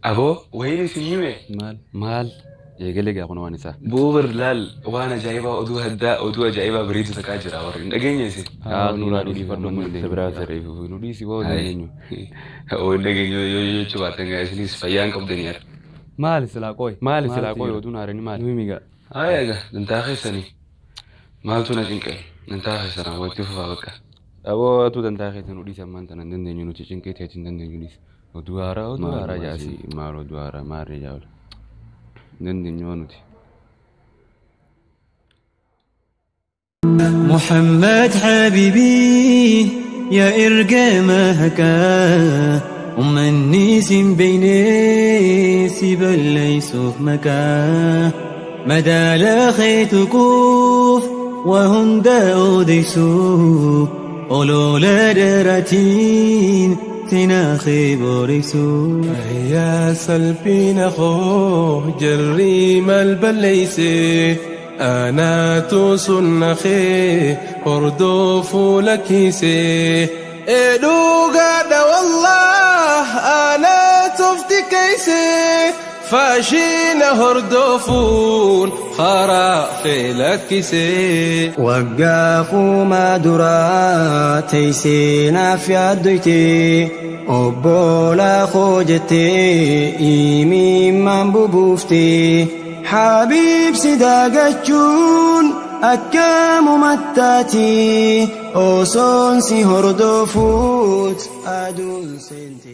Aboo wayiin isin hime. Maal maal eegalee gaa kun waan isaa. Buubar laal waan ajaa'ibaa oduu addaa oduu ajaa'ibaa bareedu takkaa jira warri hin dhageenye isin. Haa nuraa dhiifadhu mana biraa saree nu dhiisi waa oduu eenyu. Oo hin dhageenye yoo jechuu baatan gaa isinis fayyaa hin qabdanii ara. Maali silaa qooyi? Maali silaa qooyi oduun haarani maali? Nu himi gaa. Haa egaa dantaa keessanii maaltu na cinqe dantaa keessanaa walitti fufaa bakka. Aboo atuu dantaa keessa nu dhiisi ammaan tana hin dandeenyu nuti cinqee teeti hin dandeenyu dhiisi. Oduu haaraa oduu haaraa jaasi maal oduu haaraa maarree jaawla. Hin dandeenyu nuti. محمد حبيبي يا إرقامك أمني سين بيني سيبل ليسوف مكا مدى لا خيت كوف وهند أوديسو أولو لا دراتين تناخي بوريسو يا سلبين خو جري مال بليسي أنا توسن خي هردوف لكيسي إدو قاد والله أنا تفتي كيسي فاشين هردوفون خرا خيلكيسي Waggaa kuma duraa teessee naaf yaaddoyte obbola koo jettee imimmaan bubuufte Habiib si daagachuun akkamumattaati osoon si hordofuut aduun seente.